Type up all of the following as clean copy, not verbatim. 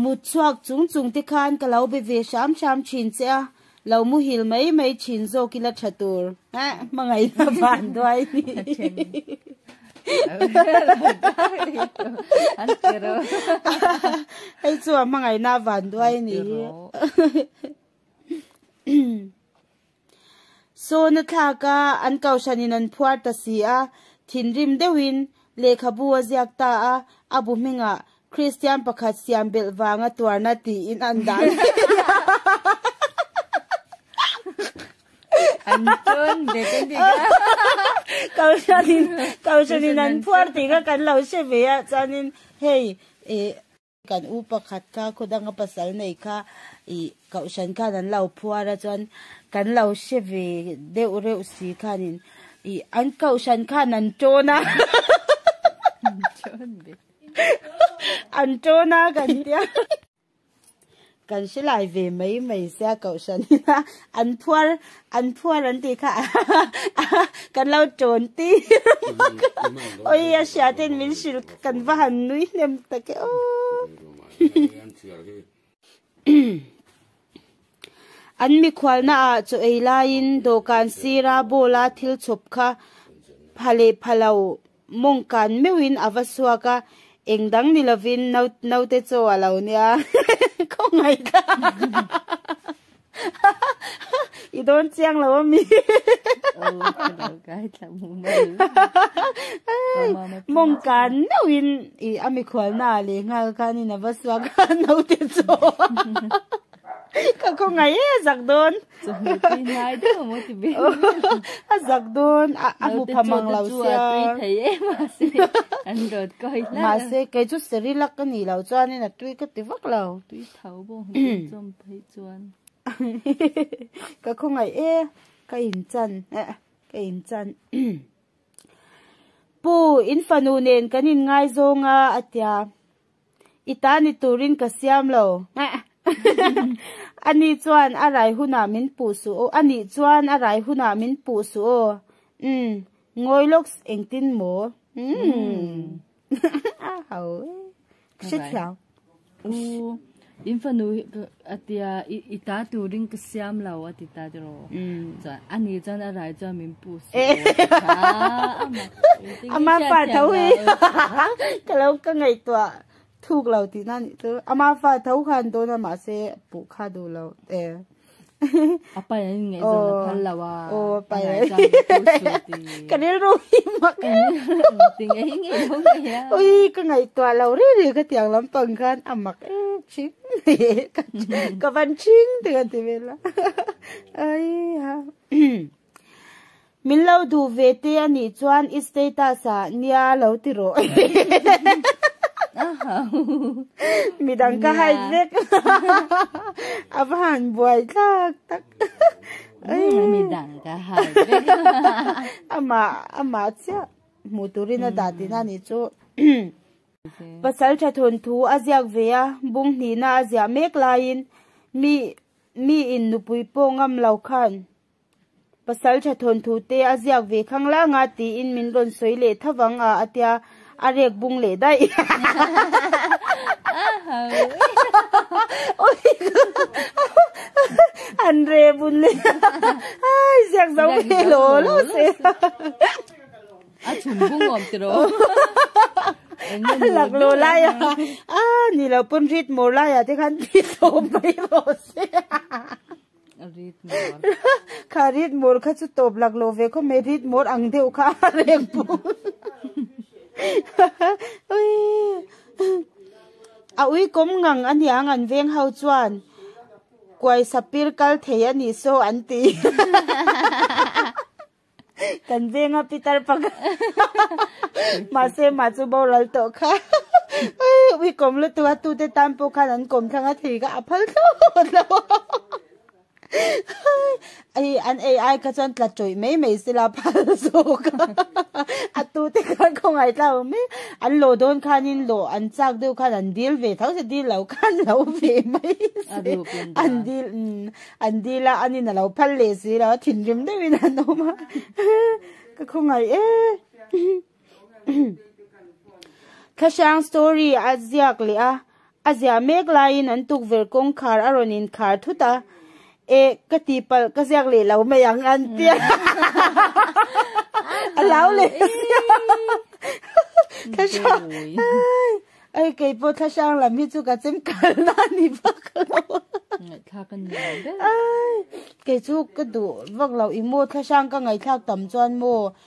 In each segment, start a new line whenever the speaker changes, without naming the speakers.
Mut chhuak chung chung te khan ka lo be ve hram hram thin che a, lo muhil mai mai thin zawk ila tha tur. Eh, hmangaihna van duai ni. Hei chu a hmangaihna van duai ni hi. Sawn a thlak a, an kohhranin an phuar ta si a, thinrim deuhin lehkhabu a ziak ta a, a bu hmingah Kristian pakhat siam belh vanga tuarna tiin an dah ngei a.
An tawn bet an ti kha.
Kohhranin, kohhranin an phuar tih kha kan lo hre ve a, chuanin hei ih Kan u pakhat kha khaw danga pasal nei kha ih kohhran khan an lo phuar a chuan kan lo hre ve deuh reuh si khanin ih an kohhran khan an tawn a an tawn a kan tia kan hre lai ve mai mai sia kohhran ina an phuar an phuar an tih kha kan lo tawn tir oi a hria ten min hrilh Kan va han nui hnem tak e aw. An mikhualna ah chaw ei laiin dawhkan sira bowl a thil chhawp kha pha leh pha lo mawng kan meuhin a va suak a, eng dang ni lovin naute chaw a lo nia khawngaih thlak. I dawn chiang lo ami. Mawng kan meuhin i a mikhual na leh nghal khan in a va suak a naute chu. Ka khawngaih e a zak dawn. A zak dawn a hmu pha mang lo sia. Mahse kei chu Serilak ka nih loh chuanin a tui ka ti vak lo.
Tho bawk hmuh chawm phei chuan.
Ka khawngaih e, ka inchan eh, ka inchan. Pu, in fanu nen kan in ngaizawng a, a tia. I ta ni turin ka siam lo. Ani chuan a rai hunah min puh suh aw, ani chuan a rai hunah min puh suh aw. Umm, ngawi lawks engtin maw? Umm. A ho e. Hrethiam.
U, in fanu hi a tia i ta turin ka siam lo a ti ta tiraw. Chuan ani chuan a rai chuan min puh suh aw a ti ta.
Ama fa tho hi ka lo ka ngaihtuah thuk lo tihna nih chu. Ama fa tho khan dawn a mahse puh kha duh lo e.
A pai an ngaihzawn a phal lo a.
Aw a pai an Ka rilru hi mak em.
Ti ngei ngei lo ngei a.
Ui ka ngaihtuah lo ri ri ka tiang lampang khan a mak em ching ka van ching te kan ti vel a. Ai ha. Min lo duh ve te a nih chuan i status ah nia lo ti rawh. Midang ka hide vek. A va han buai thlak tak.
Midang ka hide vek.
Amah amah chiah hmuh turin a dah tihna a nih chu. Pasal tha thawnthu a ziak ve a, bung hnihna a ziah mek laiin mi mi in nupui pawh ngam lo khan Pasal tha thawnthu te a ziak ve khang lang a tiin min rawn sawi leh tha vang a a tia a rek bung leh daih. An re bun leh ai ziak zo ve lo lo se.
A chhum bung awm tiraw.
Lak lo lai a a ni lo pawn rit mawr lai ah te khan ti tawp mai rawh se. Kha rit mawr kha chu tawp lak lo ve khawp mai rit mawr ang deuh kha a reng bawk. A ui kawm ngang a niang an veng ho chuan kuai sapir kal thei a nih saw an ti. Kan venga pitar pakhat mahse mah chu boral tawh kha ui kawm lutuk a tute tan pawh khan an kawm thlang a thei kha a phal thlawt lo ai an ei ai kha chuan tla tawih mai mai sela phal zawk a tute khan khawngaih thlak ang mai an lawh dawn khanin lawh an chak deuh khan an dil ve tho se dil lo khan lo ve mai se an dil An dil a, an in a lo phal leh si lo a, thinrim deuhin an awm a, ka khawngaih e. Thlahrang story a ziak leh a, A ziah mek laiin an tukverh kawngkhar a rawn inkhar thut a, E, ka tihpalh ka ziak leh lo mai ang an ti a. A hlau leh sia. Thlahrang, ai kei pawh thlahrang lam hi chu ka chem kalna a ni vak lo.
Ngaihthlak a nuam ber.
Ai, kei chu ka duh vak lo. I maw thlahrang ka ngaihthlak tam chuan maw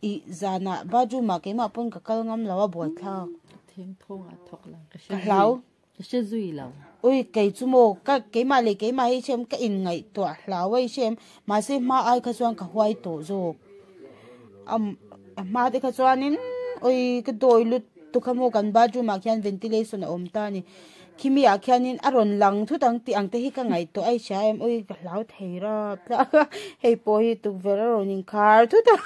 I zanah bathroom ah keimah pawn ka kal ngam lo a buaithlak.
Ka theng thawng ah thawk lang ka
hre hlau.
Ka hre zui lo.
Ui kei chu maw ka keimah leh keimah hi hrem ka in ngaihtuah hlau a i hrem mahse hma ai kha chuan ka huai tawh zawk. A hma te kha chuanin ui ka dawi lut tuk kha maw kan bathroom ah khian ventilation a awm ta a ni. Khimi ah khianin a rawn lang thut ang tih ang te hi ka ngaihtuah a i hria em ui ka hlau thei rap tlak a hei pawh hi tukverh a rawn inkhar thut a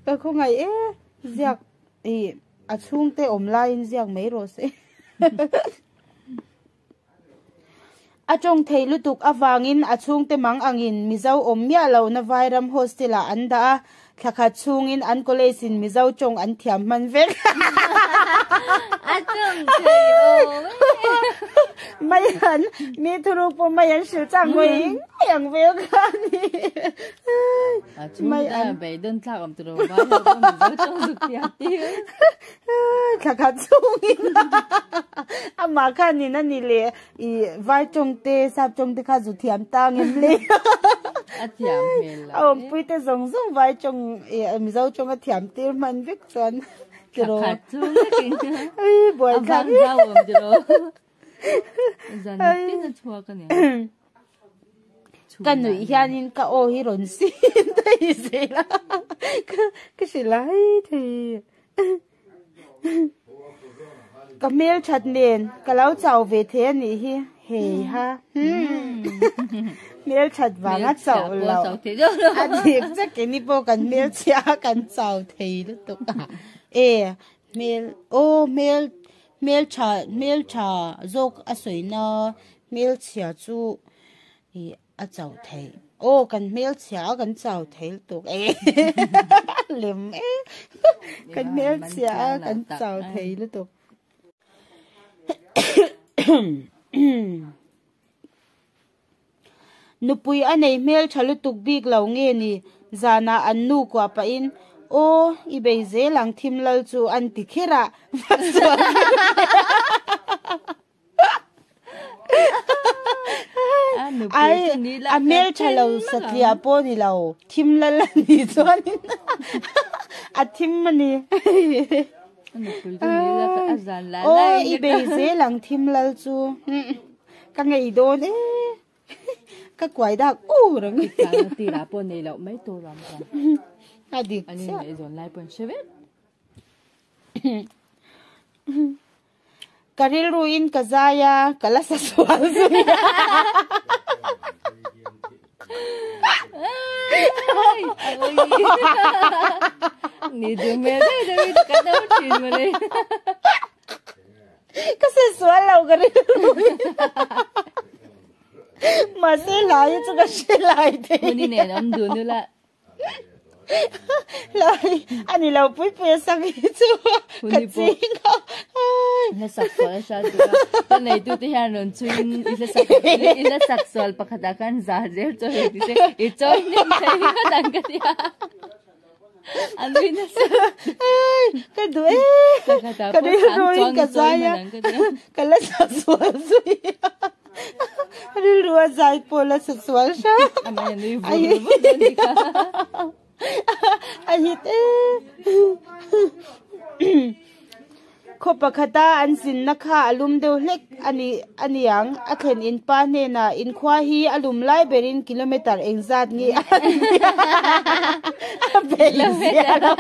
ka khawngaih e ziak ih a chhungte awm laiin ziak mai rawh se. A tawng theih lutuk avangin a chhungte mang angin Mizo awm miah lohna Vairam hostel ah an dah a, thla khat chhungin an college in Mizo tawng an thiam hman vek.
A tawng thei awm e.
Mai an, mi thuruk pawh mai an hrilh chang ngawi ngei ang vel kha a ni.
A chhungte tan a beidawn thlak awm tawh lo, Vai ho pawh Mizo tawng zuk thiam tir.
Thla khat chungin amah khanin a ni leh i vai tawng te sap tawng te kha zu thiam ta ngem le.
A thiam hmel lo.
A awmpui te zawng zawng vai tawng i Mizo tawng a thiam tir hman vek chuan tiraw.
Thla khat chung vekin.
Ui buai
thlak. A vang zau awm tiraw. Zan tin a chhuak a nia.
Ka nuih hianin ka aw hi rawn sin thei zel a, ka hrilh lai thei. Ka hmel that nen ka lo chau ve thei a nih hi, hei ha. Hmel that vang a chauh lo. A dik chiah keini pawh kan hmel chhia a kan chau thei lutuk a. E hmel aw hmel hmeltha hmeltha zawk a sawina hmelchhia chu ih a chauh theih aw kan hmelchhia a kan chau thei lutuk e lem e kan hmelchhia a kan chau thei lutuk. Nupui a nei hmeltha lutuk bik lo nge ni? Zanah an nu kuah pahin, Aw, i bei zel ang thim lal chu an ti kher a, va sual kher Ai, a hmeltha lo satliah pawh ni lo, thim lal a nih chuanin a thim a ni. Aw, i bei zel ang thim lal chu. Ka ngei dawn e ka kuai dak ur ang.
I tlan a tirah pawh nei loh mai tur ang ka.
A dik
chiah. Ani nei zawn lai pawh an hre vek.
Ka rilru in ka zai a, ka la sa sual zui a.
Ni duh hmel deuh deuh in ka no thin mawle.
Ka sawi sual lo ka rilru in mahse lai hi chu ka hre lai thei.
Huni nen awm dun ula.
Lai ani lo pui pui a sak hi chu ka ching a.
Hla sak sual a hriat duh a. Ka neitu te hian rawn chhuiin i hla sak i hla sak sual pakhatah khan za zel chaw hei ti se i chawi hnem thei ngawt ang ka tia. A nui nasa.
Ai, ka duh e. Ka rilru in ka zai a. Ka la sa sual zui. Rilru a zai pawh la sa sual hra.
Amai a nui vur vur dawn ni kha.
A hit e. Khaw pakhata an zinna kha a lum deuh hlek a ni a niang. A thlen in pa hnenah inkhua hi a lum lai berin kilometer engzat nge a nia a beih zia lo.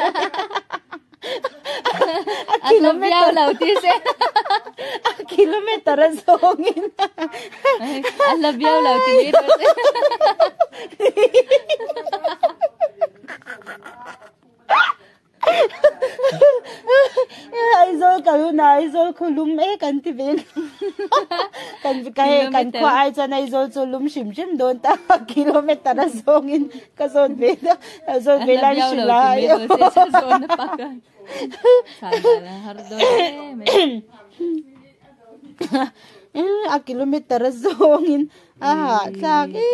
A kilometer lo ti se.
A kilometer a zawngin.
A la viau lo ti mai rawh se.
Aizawl kal hun. Tuna Aizawl khu lum e kan ti ve kan ka hei kan khua ai chuan Aizawl chu lum hrim hrim dawn ta kilometer a zawngin ka zawn ve ta zawn ve lai hrilh a a kilometer a zawngin a hahthlak e.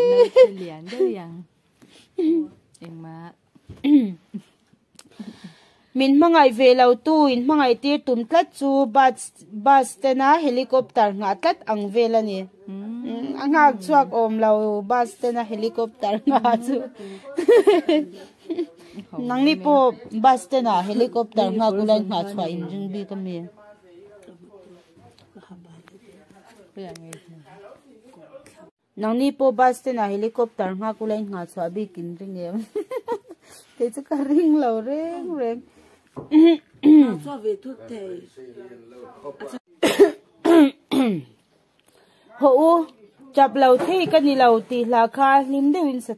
Min hmangaih ve lo tu in hmangaih tir tum tlat chu bus bus tena helicopter nghah tlat ang vel a ni. A nghak chhuak awm lo bus tena helicopter nghah chu. Nangni pawh bus tena helicopter nghak ula in nghah chhuah in ring bik a mi. Nangni pawh bus ten ah helicopter nghak ula in nghah chhuah bik in ring em? Kei chu ka ring lo reng reng. Hawh u, chap lo thei ka ni lo tih hla kha hlim deuhin sa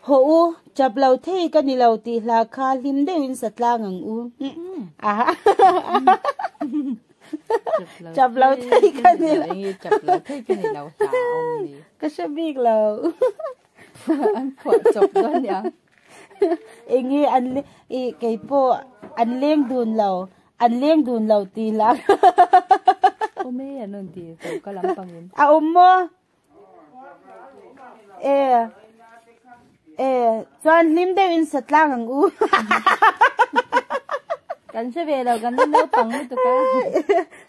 Hawh u, chap lo thei ka ni lo tih hla kha hlim deuhin sa tlang ang u. Chap lo thei ka ni lo.
Chap lo thei ka ni lo hla awm ni.
Ka hre bik lo.
An phuah chawp dawn nia.
Enge an i kei pawh an leng dun lo. An leng dun lo tih hla.
Awm e an rawn ti choka lampangin.
A awm maw? E e chuan hlim deuh in sa tlang ang u.
Kan hre ve lo kan la naupang lutuk a.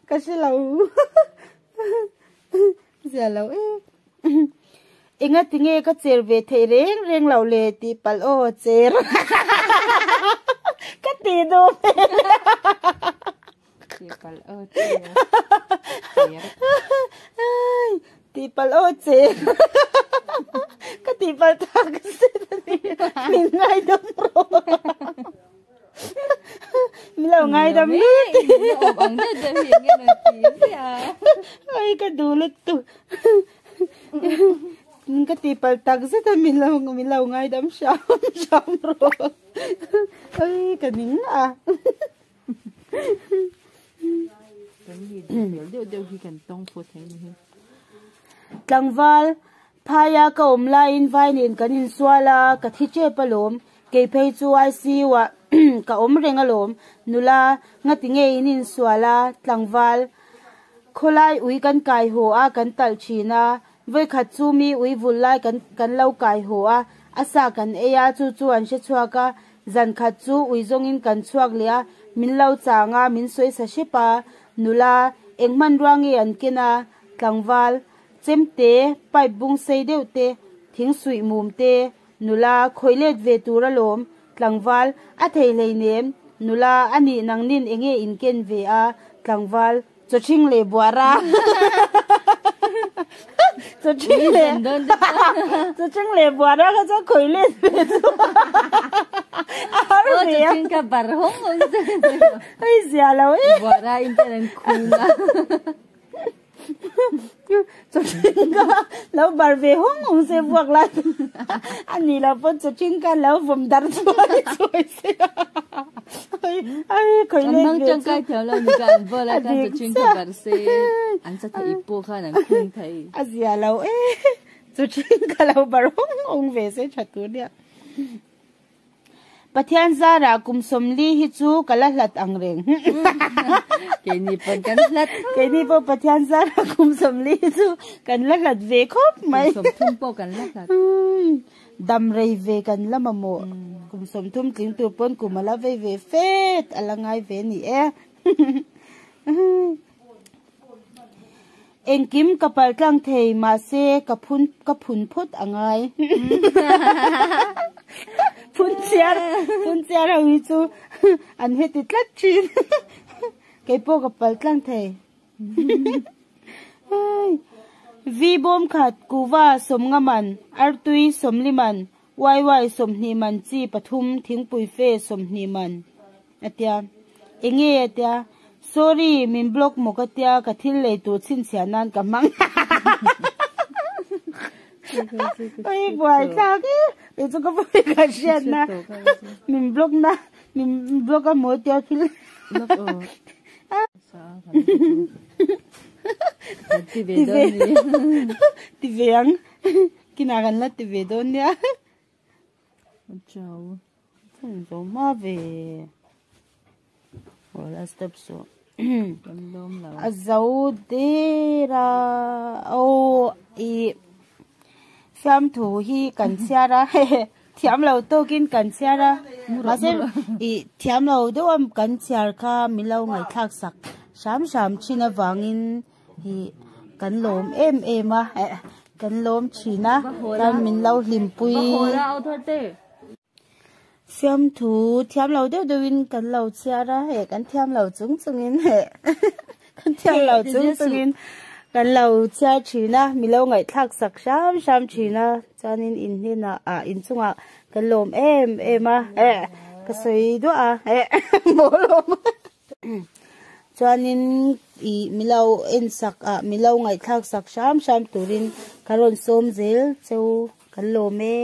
Ka hre lo. Zia lo e. Enga tinge ka cher ve theih reng reng lo le tih palh aw cher. Ka ti duh hmel.
Tihpalh aw che.
Tihpalh aw che. Ka tihpalh tak zet a ni. Min ngaidam rawh. Min lo ngaidam lut. Ai ka duh lutuk. Ka tihpalh tak zet a min lo min lo ngaidam hram hram rawh. Ai ka ning a. Tlangval, phaia ka awm laiin vai nen kan insual a, ka thi tep alawm. Kei phei chu ICU ah ka awm reng alawm. Nula, ngati nge in insual a? Tlangval, khawlai ui kan kai haw a, kan talh thin a. Vawikhat chu mi ui vul lai kan kan lo kai haw a, a sa kan ei a, chu chu an hre chhuak a. Zan khat chu ui zawngin kan chhuak leh a, min lo chang a, min sawi sa hrep a, nula, eng hmanrua nge an ken a, tlangval, chemte, pipe bung sei deuh te, thing suih mum te, nula, khawih let ve tur alawm, tlangval, a thei hleinem, nula, a nih nangnin enge in ken ve a, tlangval, Chawchhing leh buara Chawchhing leh Chawchhing leh buara kha chuan khawi let ve chu a har ve a.
Chawchhing kha bar hawng hawng che.
Hei zia lo e.
Buara in ten an khung a.
Chawchhing kha lo bar ve hawng hawng se vuak lai a ni lo pawn chawchhing kha lo vawm dar chuai chuai se. Ai khoi
le mang chang kai thiam lo ni ka an bola kan chu ching ka bar se an sa thei po khan an khung thei
a zia lo e chu ching ka lo bar hong hong ve se tha tur nia Pathian zara kum sawmli hi chu ka la hlat ang reng
keini pawh kan hlat
keini pawh Pathian zara kum sawmli hi chu kan la hlat ve khawp mai
kum sawmthum pawh kan la hlat
Dam rei ve kan la mamawh. Kum 30 tling tur pawn kum a la vei ve fet a la ngai ve ni e. Engkim ka pal tlang thei mahse ka phun ka phun phawt a ngai. Phun chiar phun chiar ho hi chu an heti tlat thin. Keipawh ka pal tlang thei. Vi bawm khat, kuva 50 man, artui 40 man, YY 20 man chi pathum, thingpui fe 20 man a tia. Enge a tia? Sorry, min block maw ka tia, ka thil lei tur chhinchhiah nan ka hmang. Oi buai thlak e, kei chu ka buai ka hriat na, min block na, min block a maw tia thil.
Kan ti ve dawn ni.
Ti ve ang. Kinah kan la ti ve dawn nia.
Chau.
Chhun zo hma ve. Wala step su.
Kan lawm lo.
A zo der a. Aw i fiamthu hi kan chhiar a thiam lo tawkin kan chhiar a mahse i thiam lo deuh a kan chhiar kha min lo ngaihthlak sak hram hram thin avangin i kan lawm em em a kan lawm thin a chuan min lo hlimpui. Fiamthu thiam lo deuh deuhin kan lo chhiar a, heh kan thiam lo chung chungin heh kan thiam lo chung chungin kan lo chhiar thin a, mi lo ngaihthlak sak hram hram thin a, chuanin in hnenah ah inchungah kan lawm em em a, heh ka sawi duah a, heh mawl awm chuanin ih mi lo en sak ah mi lo ngaihthlak sak hram hram turin ka rawn sawm zel cheu kan lawm e.